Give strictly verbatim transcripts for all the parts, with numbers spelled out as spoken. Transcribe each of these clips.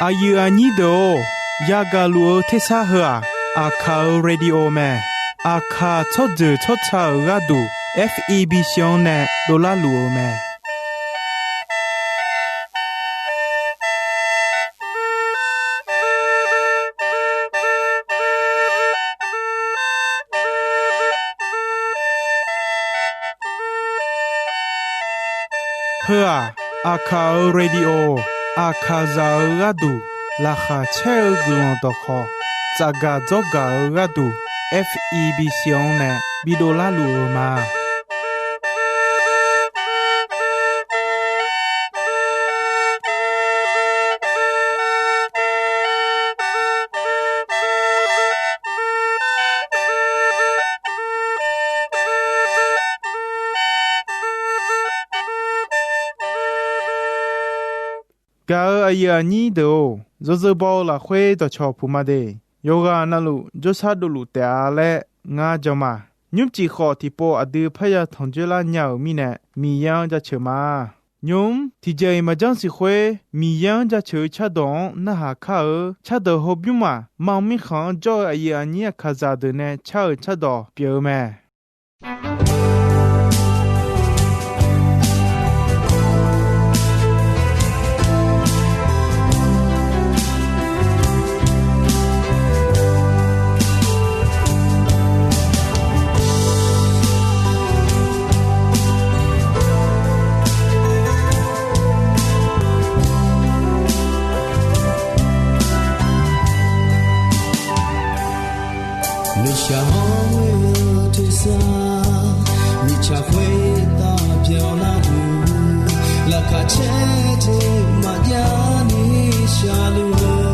Aqyuif aqnyir deuq-or, yagaq luf-eu tersar heu-aq, Aqkaq-euq radio mae. Aqkaq tsawrjeuq tsawrca-euq gharduq, F E B C-anr nae dovlar luf-eu mae. Heu-aq, Aqkaq-euq radio, Aqkaqzaq-euq gharduq laqkhaq caer-eu guiqlanq dawqkhawq, tsafgaq dzawrgaq-eu gharduq, F E B C-anr nae bidov larluf-eu ma. Gaq-euq aqyuif aqnyir deuq-or, yawzeu baw-eu lafkhoer dawqcawq puq ma de. Yawqghaq navluf jawrshar dovluf taef-a laer ngar jan ma. Nymrcif khawf tiqpov aqdui parya tanqjoer lar nya-euq mirnae, Miqyaer-anr jaceuq ma. Nymq-mr tiqjeq-iq maqjanr siq khoer, Miqyaer-anr jaceuq-eu cardawq-anr narhaq kar-eu cardawq hawbymr maq, mar mirkhanq-anr jawr-eu aqyuif aqnyir Aqkaqzaq deuq nae car-euq cardawq pyeuf-eu mae. Nuishaq-anr ghoe-eu tersar, mirtsaq khoertav byanlar-eu, laqkhaq caer jeq maqjav ni sharluf-eu,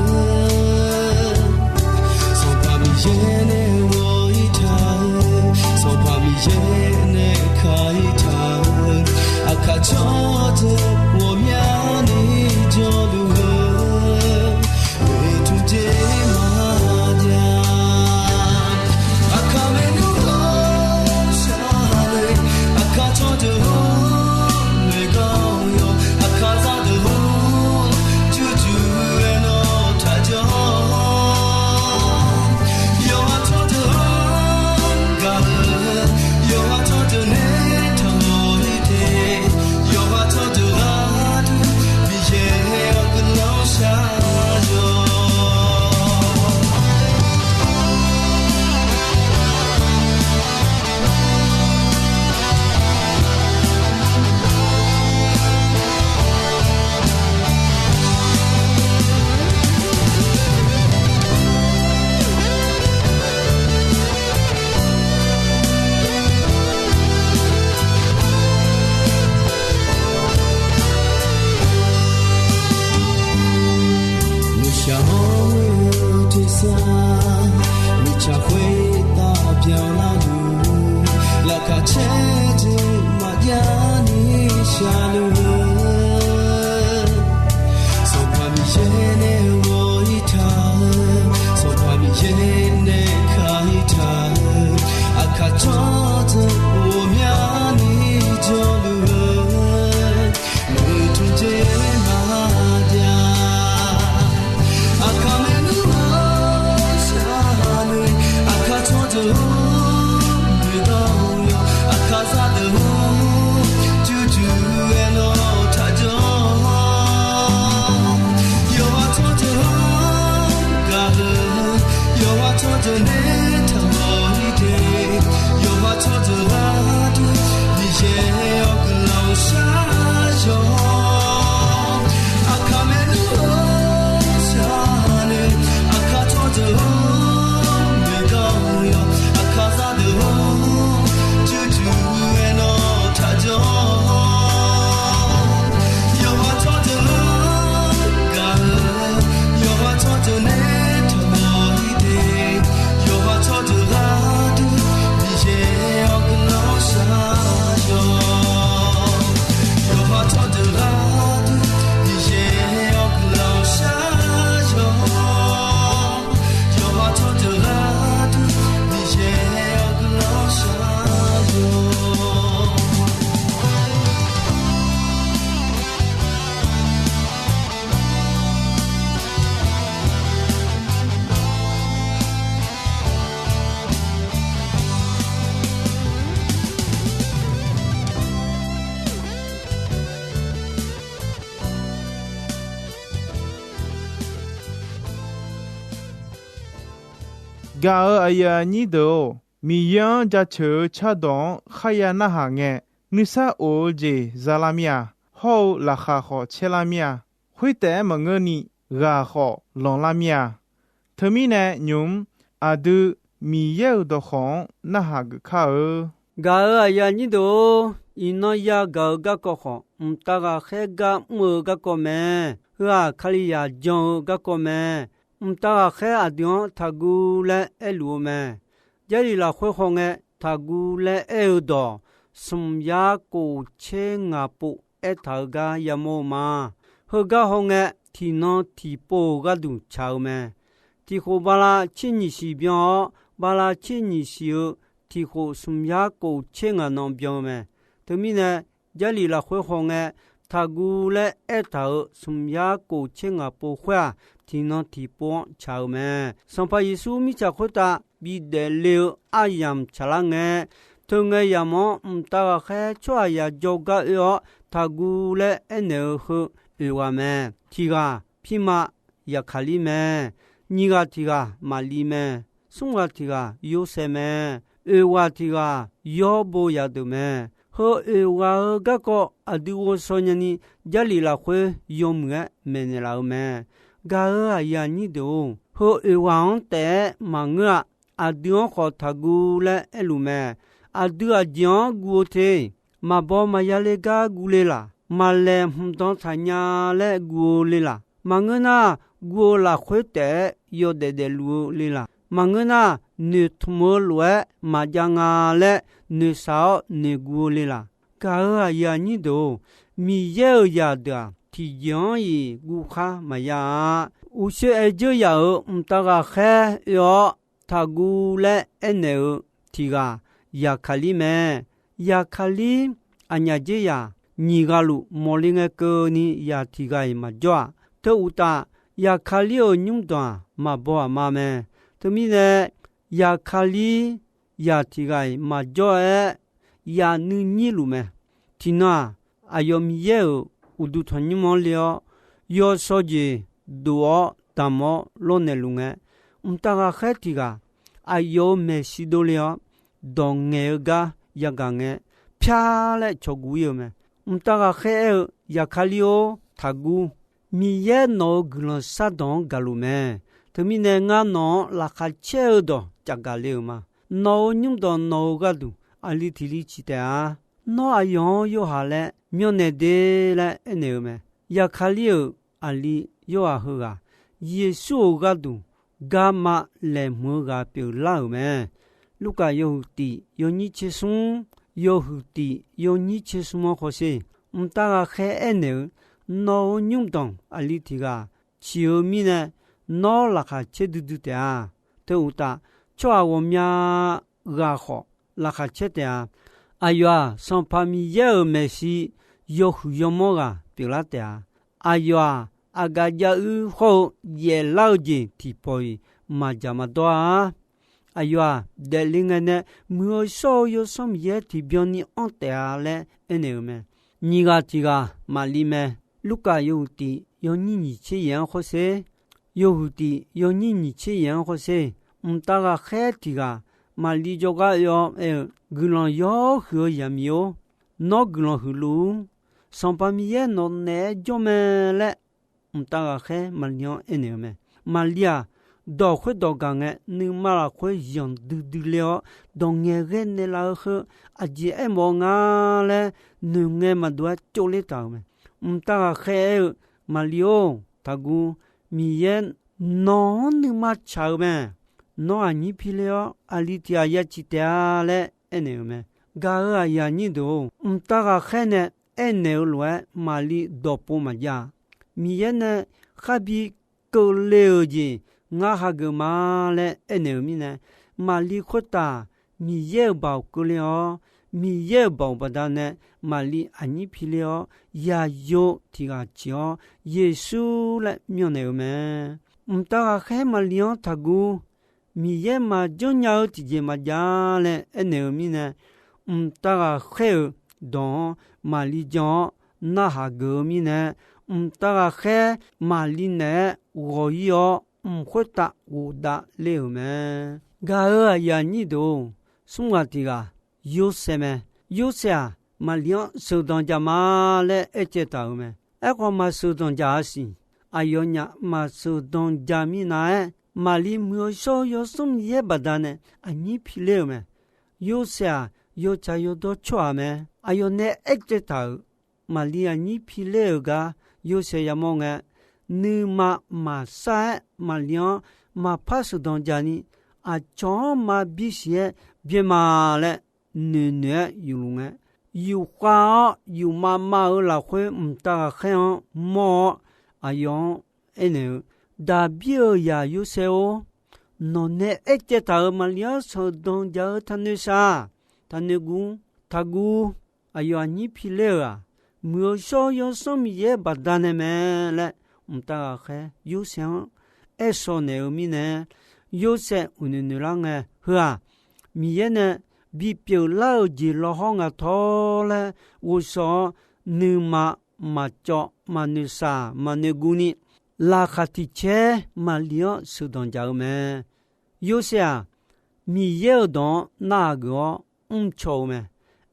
Sanqpaq Miqyaer nae ghawq-ir taq-eu, Sanqpaq Miqyaer nae ka-ir taq-eu, Aqkaq tsawrjeuq ghawqmyani jawrluf-eu, oeqtmq jeq maqjav. Aqkaq maernmr-anr shar-eu, Aqkaq tsawrdeuq-anr noeqgawv yawq, Aqkaqzaq deuq-anr jurjur-aer nawr taqjanr. Yawqha tsawrdeuq-anr gaq-eu, yawqha tsawrdeuq nae taqmawf-ir te, yawqha tsawrdeuq gharduq Miqyaer-awr guiqlanq shar-awq. Nuishaq-anr ghoe-eu tersar, mirtsaq khoertav byanlar-eu, laqkhaq caer jeq maqjav ni sharluf-eu, Sanqpaq Miqyaer nae ghawq-ir taq-eu, Sanqpaq Miqyaer nae ka-ir taq-eu, Aqkaq tsawrdeuq ghawqmyani jawrluf-eu, oeqtmq jeq maqjav. Aqkaq maernmr-anr shar-eu, Aqkaq tsawrdeuq-anr noeqgawv yawq, Aqkaq Gaq-euq aqyuif aqnyir deuq-or, Miqyaer-anr jaceuq-eu cardawq-anr kharya narhaq ngae, nuisar of-eu jeq za lar mir-a. Hawr-eu laqkhaq khawf caer lar mir-a. Khoertaef-aer maqngeurni, ghaq khawf lanqlar mir-a. Teumirnae nymq-mr aqdui Miqyaer-euq dawqkawq-anr narhaq geuf kar-eu. Gaq-euq aqyuif aqnyir deuq-or, iqnan yagaq-eu garkawv khawf, mqtav ghaqkhaer gar mr-eu garkawv mae. Heu-aq, Kalizaq jan-eu garkawv mae. Mqtav ghaqkhaer aqdui-anr taqguv laer aerluf-eu mae. Jarlif lafkhoer hawngae, taqguv laer aer-eu dawq, smq yar kof tser ngaq pov aertaq-eu gar yamawr-eu ma. Heugar hawngae, tiqnan tiqpov-euq gharduq tsaq-eu mae. Tiqkhof bala tser nyiq siq byan-awr, bala tser nyiq siq-eu tiqkhof smq yar kof tser ngaq nan byan-eu mae. Teumirnae, Jarlif lafkhoer hawngae, taqguv laer aertaq-euq smq yar kof tser ngaq pov khoer-aq, tiqnan tiqpov-anr tsaq-eu mae. Sanqpaq Yeqsur mirtsaq khoertav bidaef le-eu aryamq tsaqlar ngae, teungae yamq-anr mqtav ghaqkhaer tsawrhaq yaq jawrgar oe-awr taqguv laer aernaeq-eu heu oeq ghaq mae. Tiq ghaq pirma Yaqkaqlir mae. Nyiq ghaq tiq ghaq Maqli mae. Smr ghaq tiq ghaq Yorsaev mae. Oeq ghaq tiq ghaq yawr bo yadeuq mae. Heu oeq ghaq-euq garkawv aqdui ghovshaw nyani, Jarlif lafkhoer yawmuiq-aer maeqnaeq laf-eu mae. Gaq-euq aqyuif aqnyir deuq-or, heu oeq ghaq-anr taef-aer maqngeur-a. Aqdui-anr khawf taqguv laer aerluf mae. Aqdui aqjeq-anr guv-eu te. Maqbaw maqya le gar guv le laq? Maqlaeq hmqdan taq nya laer guv-eu le laq? Maqngeur nar, guv-eu lafkhoer taef-aer yawdaef daefluf-eu le laq? Maqngeur nar, noeqtmq-eu lof-aer maqjav nga laer noeqshaq-awr noeqguv-eu le laq? Gaq-euq aqyuif aqnyir deuq-or, Miqyaer-euq zaqdeuq-aq, tiqjeq-anr-iq guvkhar maqya-a. Uqshoe aer dzeur yaf-euq mqtav ghaqkhaer oe-awr taqguv laer aernaeq-eu tiq ghaq Yaqkaqlir mae. Yaqkaqlir aqnyaf dzer yaq nyiq ghaq luf mawqle ngae keuvni yaq tiq ghaq-iq maqjawr-aq. Teu uqtaf, Yaqkaqlir-euq nymrdanq-aq, maqbaw aqma mae. Teumirnae, Yaqkaqlir yaq tiq ghaq-iq maqjawr-aer, yaq nuinyir luf mae. Tiqnan-aq, aqyawf Miqyaer-euq uqduq tanqnymr-anr le-awr, yawshawr jeq dof-awr damq-awr lawrnaeq luf ngae, mqtav ghaqkhaer tiq ghaq aqyawf-euq maeqshi dovle-awr, dawq ngaeq-eu gar yagaq ngae, pyar laer cawqguv ir-eu mae. Mqtav ghaqkhaer aer-eu, Yaqkaqlir-or, taqguv. Miqyaer nawq-euq guiqlanq shardawq-anr gaqluf mae. Teumirnae ngar nawq-anr laqkhaq caer-eu dawq cafgaq le-euq ma. Nawq-euq nymrdanq nawq-euq gharduq aqli tiq li ciq taef-a. Nawr aqyawf-anr yorhaq laer myanrnaeq de laer aernaeq-eu mae. Yaqkaqlir-euq aqli yorhaq heughaq, Yeqsur-euq gharduq garma laeqhmq-eu ghaq pyeuflar-euq mae. Lurkaf yawhuiq tiq yawnyir tser smr, yawhuiq tiq yawnyir tser smr-anr hawsher. Mqtav ghaqkhaer aernaeq-eu, nawq-euq nymrdanq aqli tiq ghaq ciq-eu mirnae, nawr laqkhaq caer duidui taef-a. Teu uqtaf, tsawrhaq ghawqmya ghaq khawf laqkhaq caer taef-a. Aqyawf-aq, Sanqpaq Miqyaer-euq maeqshi yawhuiq yawmawr ghaq pyeuflar taef-a. Aqyawf-aq, aqgaf jav uir hawr-eu yaeflar-eu jeq tiqpawf-iq maqdzaq maqdawr-a. Aqyawf-aq, daefle ngae nae Muiq-eu Shawr-eu Yawsanr Miqyaer tiqbyan ni anr taef-a laer aernaeq-euq mae. Nyiq ghaq tiq ghaq Maqli mae. Lurkaf yawhuiq tiq yawnyir nyiq tser yaeq-anr hawsher. Yawhuiq tiq yawnyir nyiq tser yaeq-anr hawsher. Mqtav ghaqkhaer tiq ghaq Maqli jawrgar oe-awr aer-eu, Guiqlanq yawhuiq-eu zaqmiq-or, nawr guiqlanq huiqluf-ur. Sanqpaq Miqyaer nawq naeq-aer jawr mae laer, mqtav ghaqkhaer Maqli-anr aernaeq-eu mae. Maqli-aq, dawq khoerdawq gaq ngae, nuima lafkhoer yanq duidui ler-awr, dawq ngaeqghae naeqlaf-eu heu aqjeq aermawf-eu nga laer noeqngae maqdov-aer tsovler taq-euq mae. Mqtav ghaqkhaer aer-eu, Maqli-or, taqguv. Miqyaer nawq-anr nuima tsaq-eu mae. Nawr aqnyir pi ler-awr, aqli tiq ghaq ya ciq taef-a laer aernaeq-euq mae. Gaq-euq aqyuif aqnyir deuq-or, mqtav ghaqkhaer nae aernaeq-eu lof-aer Maqli dawqpov maqjav-a. Miqyaer nae kharbi keuvle-euq jeq ngar hageuf ma laer aernaeq-euq mirnae, Maqli khoertav Miqyaer-euq baoq keuvle-awr, Miqyaer-euq baoq baqdanae Maqli aqnyir pi ler-awr, yaqyo tiq ghaq ciq-awr Yeqsur laer myanrnaeq-eu mae. Mqtav ghaqkhaer Maqli-anr taqguv. Miqyaer maqjanr nya-eu tiqjeq maqjav laer aernaeq-eu mirnae, mqtav ghaqkhaer-euq dawq-anr Maqli jan-awr narhaq geuf-eu mirnae, mqtav ghaqkhaer Maqli naeq-aer ghawq ir-awr, mq khoertav ghofdav ler-euq mae. Gaq-euq aqyuif aqnyir deuq-or, smr ghaq tiq ghaq Yorsaev mae. Yorsaev-aq, Maqli-anr sheuqdanq jaq ma laer aercaev taq-euq mae. Aerkhawf, maqsheuqdanq jaq-a siq. Aqyawfnyaf maqsheuqdanq jaq minav-aer, Maqli muiq-eu shawr-eu Yawsanr Miqyaer baqdanae aqnyir pi ler-euq mae. Yorsaev-aq, yawtsaq yawdawr tsawrhaq mae. Aqyawf nae aercaev taq-euq Maqli aqnyir pi ler-euq gar Yorsaev yamawr ngae, nuima maqsar-aer Maqli-anr maqpar sheuqdanq jaq ni, aqcawq-anr maqbi siq-aer byaer ma laer noeq noeq-aer yufluf ngae, yufkhav-awr yufmav mav-eu lafkhoer mqtav ghaqkhaer-anr mawr-awr, aqyawf-anr aernaeq-eu, Daqbir-euq zaq Yorsaev-or, nawq nae aercaev taq-euq Maqli-anr sheuqdanq jaq-eu taqnoeq shaq, taqnoeq guv, taqguv. Aqyawf aqnyir pi ler-euq-aq, muiq-eu shawr-eu Yawsanr Miqyaer baqdanae mae laer, mqtav ghaqkhaer Yorsaev-anr aer shaw naeq-eu mirnae, Yorsaev uqnoeq noeq lar ngae, Heu-aq, Miqyaer nae bipyeuf lar-euq jeq lawhawr nga tawr laer ghovshaw-awr, nuima maqcawv maqnoeq shaq maqnoeq guv ni, laqkhaq tiq caer Maqli-anr sheuqdanq jaq-eu mae. Yorsaev-aq, Miqyaer-euq dawq-anr narhaq geuf-awr mrcaw-eu mae.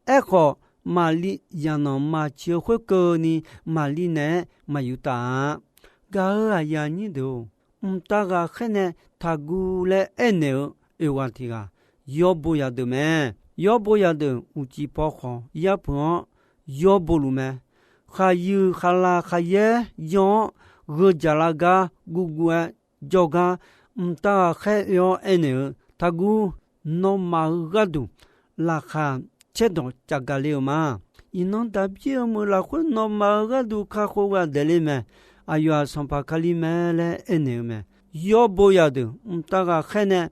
Aerkhawf, Maqli zaqnanq maqciq-eu khoerkeuvni, Maqli naeq-aer maqyuftaf-a. Gaq-euq aqyuif aqnyir deuq-or, mqtav ghaqkhaer nae taqguv laer aernaeq-eu oeq ghaq tiq ghaq, yawrbo zaqdeuq mae. Yawrbo zaqdeuq uqcif paw khawf yarpeuq-anr yawrbo luf mae. Khaqyuif khaqlaq khaqyaer yan-anr gheu jaqlar gar guvguv-aer jawrgar, mqtav ghaqkhaer oe-awr aernaeq-eu, Taqguv. Nawmaf-euq gharduq laqkhaq caerdawq cavgaq le-euq ma. Iqnan Daqbir-eu meuq lafkhoer nawmaf-euq gharduq kakhof ghaq daefle mae. Aqyawf-aq, Sanqpaq Kali mae laer aernaeq-eu mae. Yawrbo zaqdeuq mqtav ghaqkhaer nae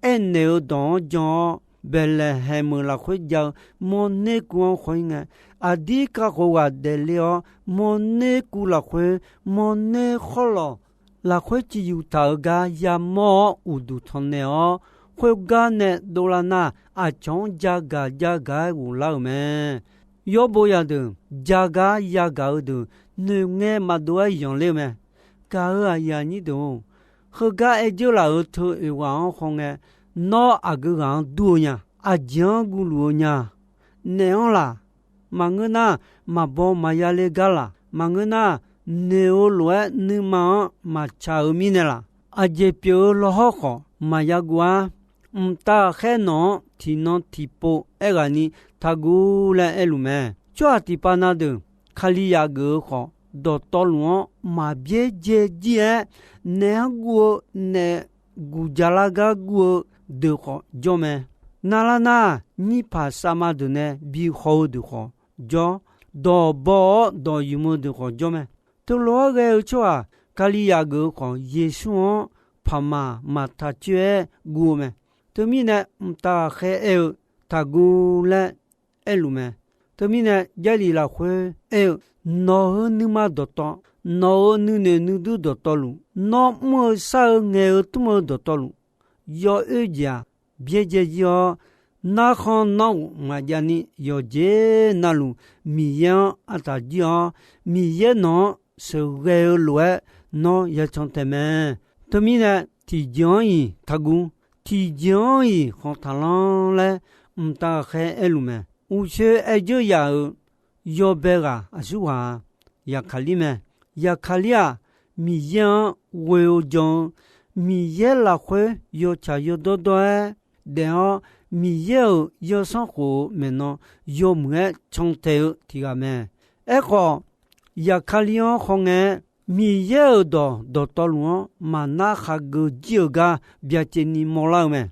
aernaeq-eu dawq-anr jan-awr, Baeqlaeqhaeq meuq lafkhoer jav-eu mawrner kuv-anr khawf-ir ngae, aqdir kakhof ghaq daefle-awr, mawrner kuv lafkhoer mawrner khawrlawq lafkhoer ciq yuf taq-euq gar yamawr-awr uqduq tanqnaeq-awr, khoergar nae dovlar nar, aqcawq-anr jagaq jagaq-aer ghoflar-euq mae. Yawrbo zaqdeuq jagar yagaq-eu deuq noeqngae maqdov-aer yanqler-eu mae. Gaq-euq aqyuif aqnyir deuq-or, heugar aer dzeur laf-euq teu oeq ghaq-anr hawngae, nawr aqgeu ghaq-anr dur-eu nya, aqjeq-anr guvluf-eu nya, naef-anr laq, maqngeur nar, maqbaw maqya le gar laq, maqngeur nar, noeq-eu lof-aer nuima-anr maqtsaq-eu mirnae laq, aqjeq pyeuf-eu lawhawr khawf maqya guv-ar. Mqtav ghaqkhaer nawq-anr tiqnan tiqpov aerghaqni taqguv laer aerluf mae. Tsawrhaq tiqpav na deuq Kalizaq geuf-eu khawf, dawqtawvluf-anr maqbyaer dzae jir-aer, naef-anr guv-eu naef guqjaq lar gar guv-eu deuq khawf jawr mae. Navlar nar, nyirpaq savma deuq nae bihaw-eu deuq khawf jawr, dawq baw-awr dawq ymq-eu deuq khawf jawr mae. Teulof-aer ghae-eu tsawrhaq Kalizaq geuf-eu khawf, Yeqsur-anr paqmaq maqtaq coer-aer guv-eu mae. Teumirnae, mqtav ghaqkhaer aer-eu, Taqguv laer aerluf mae. Teumirnae, Jarlif lafkhoer aer-eu, nawq-euq nuima dawqtawv, nawq-euq nuinoeq nuidur dawqtawvluf, nawr mr-eu shar-eu ngaeq-eu tmr-eu dawqtawvluf, yawoer jeq-aq, byaerdzae jir-awr, narkhan nanrghof maqjav ni yawqjeq navluf Miqyaer-anr artaq jir-awr, Miqyaer nawq-anr sheuqghae-eu lof-aer nawr yacan taef mae. Teumirnae, tiqjeq-anr-iq taqguv, tiqjeq-anr-iq khanq taqlanr laer mqtav ghaqkhaer aerluf mae. Uqshoe aerdzeur yaf-euq yawbae ghaq aqsurghaq-aq, Yaqkaqlir mae. Yaqkaqlir-aq, Miqyaer-anr ghoe-eu jan-eu, Miqyaer lafkhoer yawtsaq yawdawr dawr-aer daef-awr, Miqyaer-euq yawsanr khof-eu maeqnan yawmuiq-aer cantae-eu tiq ghaq mae. Aerkhawf, Yaqkaqlir-anr hawngae-aer, Miqyaer-euq dawq dawqtawvluf-anr maqnar khaqgeuf jir-euq gar byacaevni mawrlar-eu mae.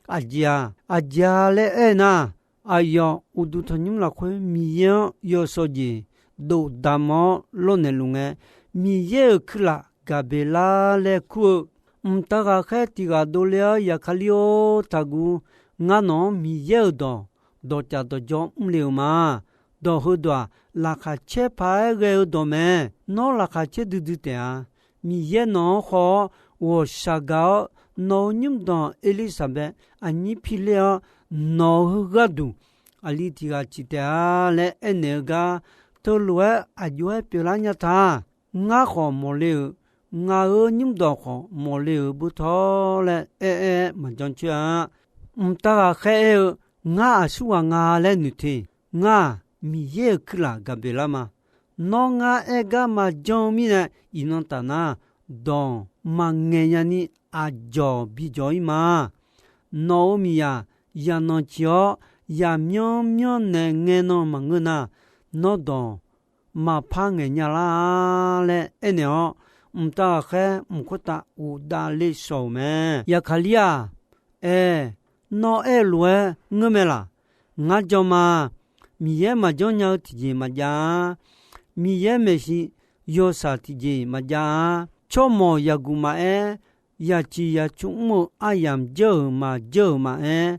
Aqjeq-aq, aqjeq-a laer aernar, aqyawf uqduq tanqnymr lafkhoer Miqyaer-anr yawshawr jeq dovdamq-awr lawrnaeq luf ngae, Miqyaer-euq kuirlaf Gaqbeqlar laer kur-eu mqtav ghaqkhaer tiq ghaq dovle-awr, Yaqkaqlir-or, taqguv. Ngar nawq-anr Miqyaer-euq dawq dawqcaf dawqjawr mrle-euq ma. Dawq heudawq-aq, laqkhaq caer paq-aer ghae-eu dawq mae. Nawr laqkhaq caer duidui taef-a. Miqyaer nawq-anr haw-awr, ghawqshaq gaq-awr, nawq-euq nymrdanq Erlirsaqbaev aqnyir pi ler-awr, nawq-euq gharduq aqli tiq ghaq ciq taef-a laer aernaeq-eu gar, teulof-aer aqjox-aer pyeuflar nya ta. Ngar khawf mawqle-euq ngaq-euq nymrdawq khawf mawqle-euq beu tawr laer aer-aer maqjan coer-a. Mqtav ghaqkhaer aer-eu, Ngar aqsurghaq nga laer noeq te. Ngar-aq, Miqyaer-euq kuirlaf Gaqbeqlar ma. Nawr ngar aer gar maqjan-eu mirnae, iqnan taf nar, dawq maqngaeq nya ni aqjawq bijawq-ir ma. Nawq-euq miqyaq, yaqnanq ciq-awr, yaqmyanr myanrnaeq ngae nan maqngeur nar, nawr dawq maqpar ngaeq nya lar laer aernaeq-awr, mqtav ghaqkhaer mq khoertav ghofdav le shawq-euq mae. Yaqkaqlir-aq, Aer, nawr aer-eu lof-aer ngeur mae laq? Ngar jan ma. Miqyaer maqjanr nya-eu tiqjeq maqjav-a. Miqyaer maeqshi yawshaq tiqjeq maqjav-a. Tsawrmawq yaqguq maqaer, yaqciq yaqcu mr-eu aryamq dzeur-euq maqdzeur-euq maqaer,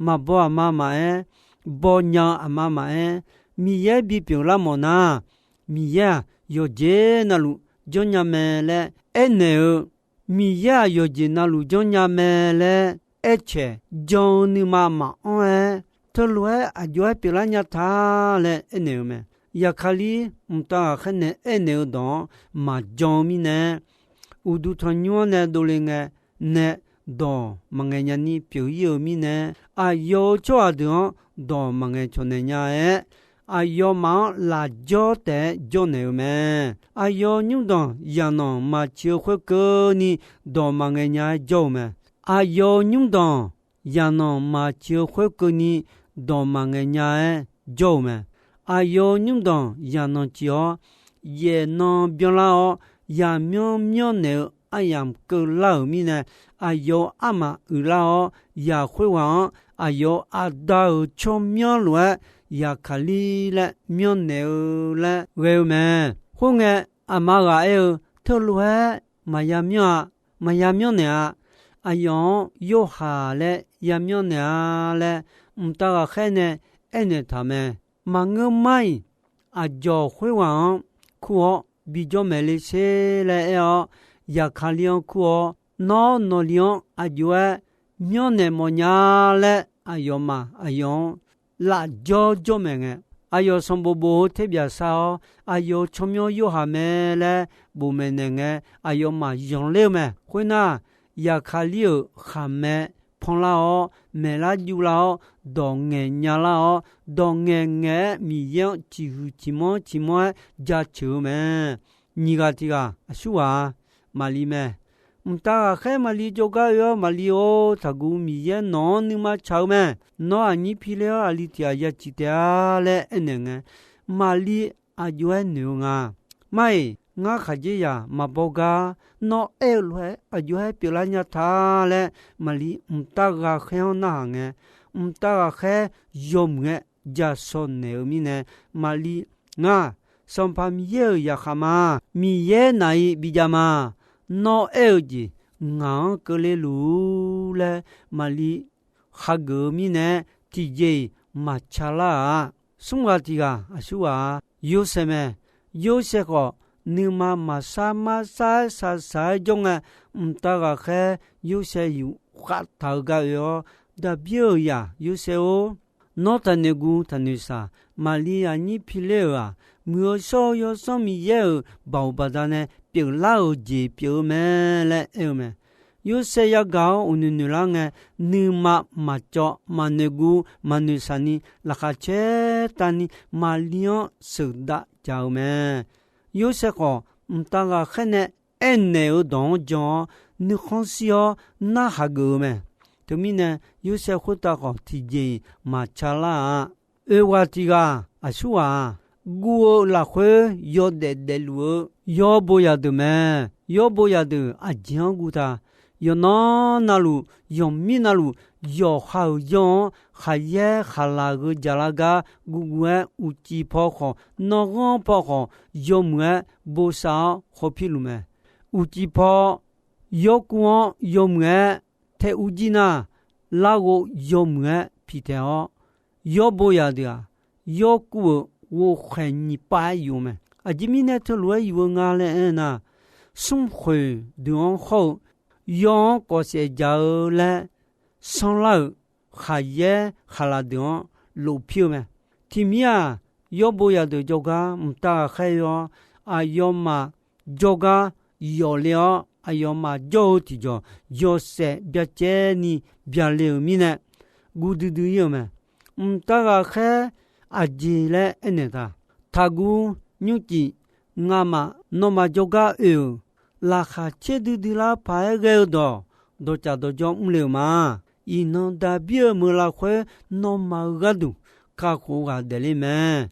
maqbaw aqma maqaer, baw nya-eu aqma maqaer, Miqyaer bipyeuf lar mawf nar, Miqyaer-aq, yawqjeq navluf janrnya mae laer aernaeq-eu, Miqyaer-aq, yawqjeq navluf janrnya mae laer aercaeq jan-eu nuima maqanr-aer, teulof-aer aqjox-aer pyeuflar nya ta laer aernaeq-eu mae. Yaqkaqlir mqtav ghaqkhaer nae aernaeq-eu dawq-anr maqjan-eu mirnae, uqduq tanqnymr-anr nae dovle ngae nae dawq maqngaeq nya ni pyeuf-ir-eu mirnae, aqyawf-euq tsawrhaq deuq-anr dawq maqngaeq cawq naeq nya-aer, aqyawfmaf-anr lafjawr taef-aer jawrnaeq-eu mae. Aqyawf-euq nymrdanq yaqnanq maqciq-eu khoerkeuvni dawq maqngaeq nya-aer jawr-eu mae. Aqyawf-euq nymrdanq yaqnanq maqciq-eu khoerkeuvni dawq maqngaeq nya-aer jawr-eu mae. Aqyawf-euq nymrdanq yaqnanq ciq-awr, yaef nan byanlar-awr, yaqmyanr myanrnaeq-eu aryamq keuvlar-euq mirnae, aqyawf-euq armaf uiqlar-awr, yaqkhoer ghaq-anr aqyawf-euq aqda-euq tsawrmyanr lof-aer Yaqkaqlir laer myanrnaeq-eu laer ghae-eu mae. Khoerngae, aqma ghaq aer-eu, Teulof-aer maqya myanr-a. Maqya myanrnaeq-a. Aqyawf-anr Yorhaq laer ya myanrnaeq-a laer, mqtav ghaqkhaer nae aernaeq taq mae. Maqngeur mar-iq, aqdzawq khoerghaq-anr kur-awr bijawr maeq le sher laer aer-awr, Yaqkaqli-anr kur-awr, Nawr nawqli-anr aqjox-aer myanrnaeq mawfnya laer, aqyawfmaf aqyawf-anr lafjawr jawr maeq ngae, aqyawf sanqbof bof-eu terbyaq sar-awr, aqyawf-euq tsawrmyanr Yorhaq mae laer bof maeqnaeq ngae, aqyawfmaf zanqler-eu mae. Khoernar, Yaqkaqlir-euq khaqmae panlar-awr, maeqlar juvlar-awr, dawq ngaeq nyalar-awr, dawq ngaeq ngaeq-aer Miqyaer-anr ciqhuiq ciqmanr ciqmanr-aer jaceuq-eu mae. Nyiq ghaq tiq ghaq aqsurghaq-a, Maqli mae. Mqtav ghaqkhaer Maqli jawrgar oe-awr, Maqli-or, taqguv, Miqyaer nawq-anr nuima tsaq-eu mae. Nawr aqnyir piler-awr, aqli tiq ghaq ya ciq taef-a laer aernaeq ngae, Maqli aqjox-aer noeq-eu nga. Mar-iq, ngar khaqdzerzaq maqbaw gar, nawr aer-eu lof-aer aqjox-aer pyeuflar nya ta laer, Maqli mqtav ghaqkhaer-anr narhaq ngae, mqtav ghaqkhaer yawmuiq-aer ja shaw naeq-eu mirnae, Maqli, Ngar, Sanqpaq Miqyaer-euq zaqkhav ma. Miqyaer naf-iq bijav ma. Nawr aer-eu jeq ngaq-anr keuvle luf-ur laer, Maqli hageuf-eu mirnae, tiqjeq-iq maqtsa lar-a. Smr ghaq tiq ghaq aqsurghaq-a, Yorsaev mae. Yorsaev khawf, nuima maqsar marsar-aer shaqshaq-aer jawr ngae, mqtav ghaqkhaer Yorsaev yuf khav taq-eu gar oe-awr, Daqbir-euq zaq Yorsaev-or, nawr taqnoeq guv taqnoeq shaq. Maqli aqnyir piler-euq-aq, Muiq-eu shawr-eu Yawsanr Miqyaer-euq baoq baqdanae pyeuflar-euq jeq pyeuf-eu mae laer aer-eu mae. Yorsaev yagaq-awr uqnoeq noeq lar ngae, nuima maqcawv maqnoeq guv maqnoeq shaq ni laqkhaq caer tavni Maqli-anr sheuqdav jaq-eu mae. Yorsaev khawf, mqtav ghaqkhaer nae aernaeq-eu dawq-anr jan-awr, nuikhanr shir-awr narhaq geuf-eu mae. Teumirnae, Yorsaev khoertav khawf tiqjeq-iq maqtsa lar-a. Oeq ghaq tiq ghaq aqsurghaq-aq, guv-eu lafkhoer yawdaef daefluf-eu yawbo zaqdeuq mae. Yawbo zaqdeuq aqjeq-anr guv ta. Yawqnan navluf, yawqmir navluf, yawqha-euq yanr-anr khaqyaer khaqlaq gheu jaqlar gar guvguv-aer, uqcif paw khawf, nanghanr paw khawf, yawmuiq-aer bosav-awr khawpir luf mae. Uqcif paw yawrkuv-anr yawmuiq-aer tae urjir nar, larghov yawmuiq-aer piqtaeq-awr, yawbo zaqdeuq-aq, yawrkuv-euq ghovkhaeq nyiq pav-aer yuf-eu mae. Aqjeq mirnae teulof-aer yuf-eu nga laer aer nar, smrkhoeq deuq-anr hawr-eu yaw-anr kawf saef jaq-eu laer sanrlar-euq khaqyaer khaqlaq deuq-anr lofpir-eu mae. Tiqmir-aq, yawbo zaqdeuq jawrgar mqtav ghaqkhaer oe-awr, aqyawfmaf jawrgar yawf le-awr, aqyawfmaf jawr-eu tiqjawq yawshaef byacaevni byale-euq mirnae, guv duidui ir-euq mae. Mqtav ghaqkhaer aqjeq laer aernaeq taq. Taqguv nymrcif, ngamaf nawmaf jawrgar oe-euq laqkhaq caerdui duilar paq-aer ghae-eu dawq, dawqcaf dawqjawr mrle-euq ma. Iqnan Daqbir-euq meuq lafkhoer nawmaf-euq gharduq kakhof ghaq daefle mae.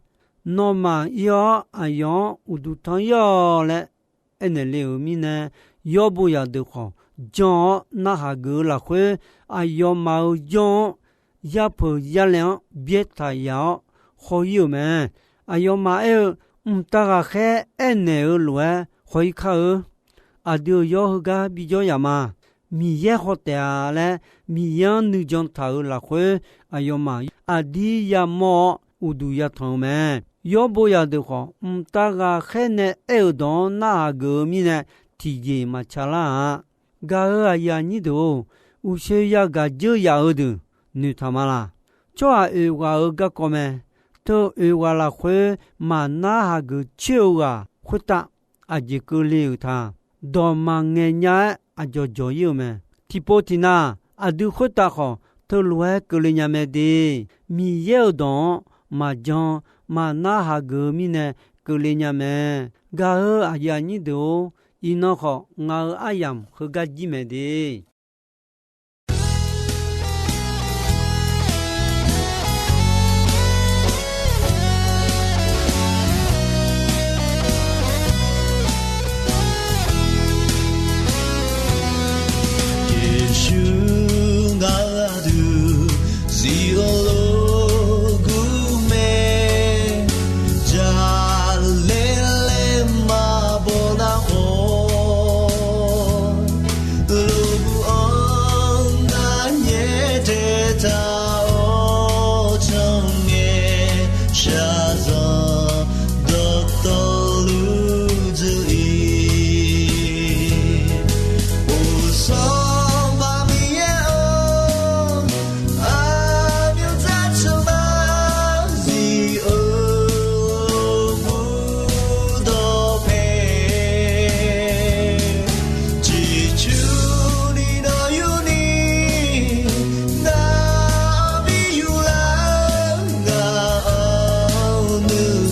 Nawmaf ir-awr aqyawf-anr uqduq tanq ir-awq laer aernaeq le-euq mirnae, yawr bo zaqdeuq khawf jan-awr narhaq geuf-eu lafkhoer, aqyawfmaf-euq yawr-anr yarpeuq yarlaeq-anr byaertaq yaf-awr haw ir-euq mae. Aqyawfmaf aer-eu, Mqtav ghaqkhaer aernaeq-eu lof-aer haw ir kar-eu. Aqdui-euq yawr heugar bijawr yaf ma. Miqyaer haw taef-a laer, Miqyaer-anr nuijan taq-euq lafkhoer, aqyawfmaf aqdir yamawr-awr uqduq yatanq-eu mae. Yawr bo zaqdeuq khawf, mqtav ghaqkhaer nae aer-euq dawq-anr narhaq geuf-eu mirnae, tiqjeq maqtsaq lar-a. Gaq-euq aqyuif aqnyir deuq-or, uqshoe yagaq dzeur yaf-eu deuq noeqtaq ma laq. Tsawrhaq oeq ghaq-euq garkawv mae. Teu oeq ghaq lafkhoer maqnar haq geuf coer-eu ghaq khoertav aqjeq keuvle-euq ta. Dawq maqngaeq nya-aer aqjawq jawq ir-eu mae. Tiqpov tiqnav aqdui khoertav khawf, teulof-aer keuvle nya mae de. Miqyaer-euq dawq-anr maqjan maqnar haq geuf-eu mirnae keuvle nya mae. Gaq-euq aqyuif aqnyir deuq-or, iqnan khawf ngaq-euq aryamq heugar jir mae de. Yeqsur ngaq-euq aqdui zir-eu lof gur mae. Jaqlaer laer maqbaw nar khawf, lof gur-anr ngar nyaer tae taq-awr cangae shaqzanq dawqtawvluf dzeur-ir. Uqsanq maqbif yaer-awr, aqmyanzar tsawrmyanr zir-eu mur dawqpae ciqcurni nawq yurni, nar-anr bi yurlar ngaq-anr nuiv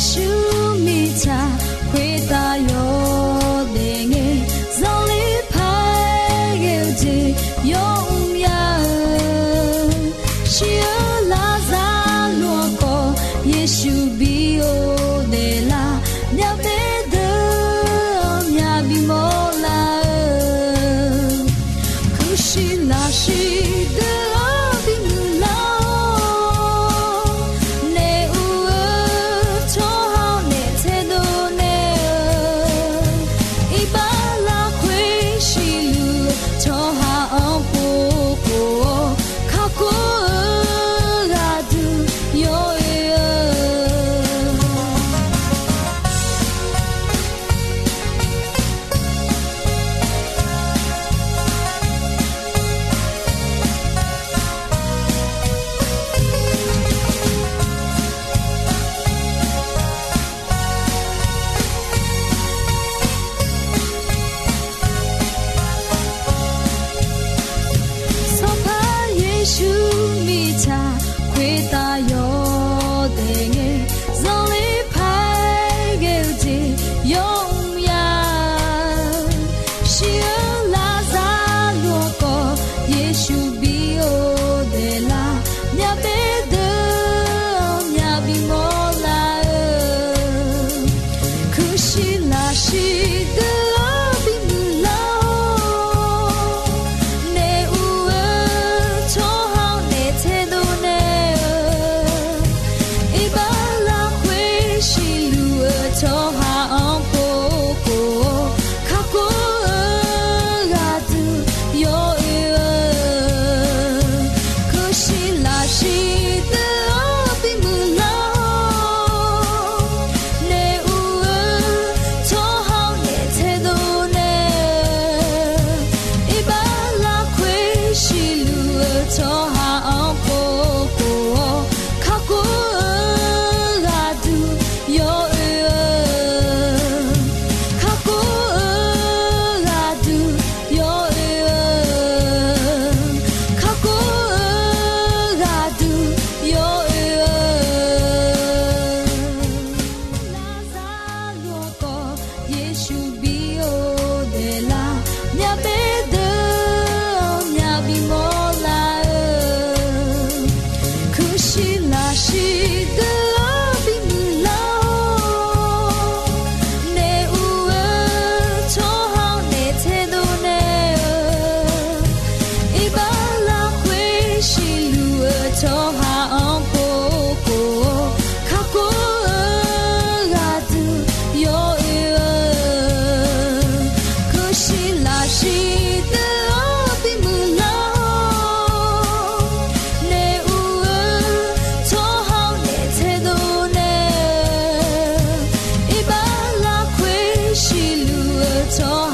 Yeqsur mirtsaq khoertav yawdaef ngae, zanqler paq-aer ghae-eu jeq yawmr ya-eu. Shir-eu Laqzaqloq-anr khawf Yeqsur bi-or daeflar, myavbaef deuq-anr myavbi mawrlar-eu. Kuirshiq lafshiq deuq-anr bimuiq lar-awr, naef uq-eu tsawrhaq-anr naef taedov naeq-eu, iqbax lafkhoer siqluf-eu tsawrhaq-anr pov khof-awr, kakhof-eu gharduq yawoe-eu. Sanqpaq Yeqsur mirtsaq khoertav yawdaef ngae, zanqler paq-aer ghae-eu jeq yawmr ya-eu. Shir-eu Laqzaqloq-anr khawf Yeqsur bi-or daeflar, myavbaef deuq-anr myavbi mawrlar-eu. Kuirshiq lafshiq deuq-anr bimuiq lar-awr, naef uq-eu tsawrhaq-anr naef taedov naeq-eu, iqbax lafkhoer siqluf-eu tsawrhaq-anr pov khof-awr, kakhof-eu gharduq yawoe-eu. Kuirshiq lafshiq deuq-anr bimuiq lar-awr, naef uq-eu tsawrhaq-anr naef taedov naeq-eu, iqbax lafkhoer siqluf-eu tsawrhaq-anr pov khof-awr, kakhof-eu gharduq yawoe-eu. Kakhof-eu gharduq yawoe-eu. Kakhof-eu gharduq yawoe-eu. Laqzaqloq-anr khawf Yeqsur bi-or daeflar, myavbaef deuq-anr myavbi mawrlar-eu. Kuirshiq lafshiq deuq-anr bimuiq lar-awr, naef uq-eu tsawrhaq-anr naef taedov naeq-eu, iqbax lafkhoer siqluf-eu tsawrhaq-anr pov khof-awr, kakhof-eu gharduq yawoe-eu. Kuirshiq lafshiq deuq-anr bimuiq lar-awr, naef uq-eu tsawrhaq-anr naef taedov naeq-eu, iqbax lafkhoer siqluf-eu tsawrhaq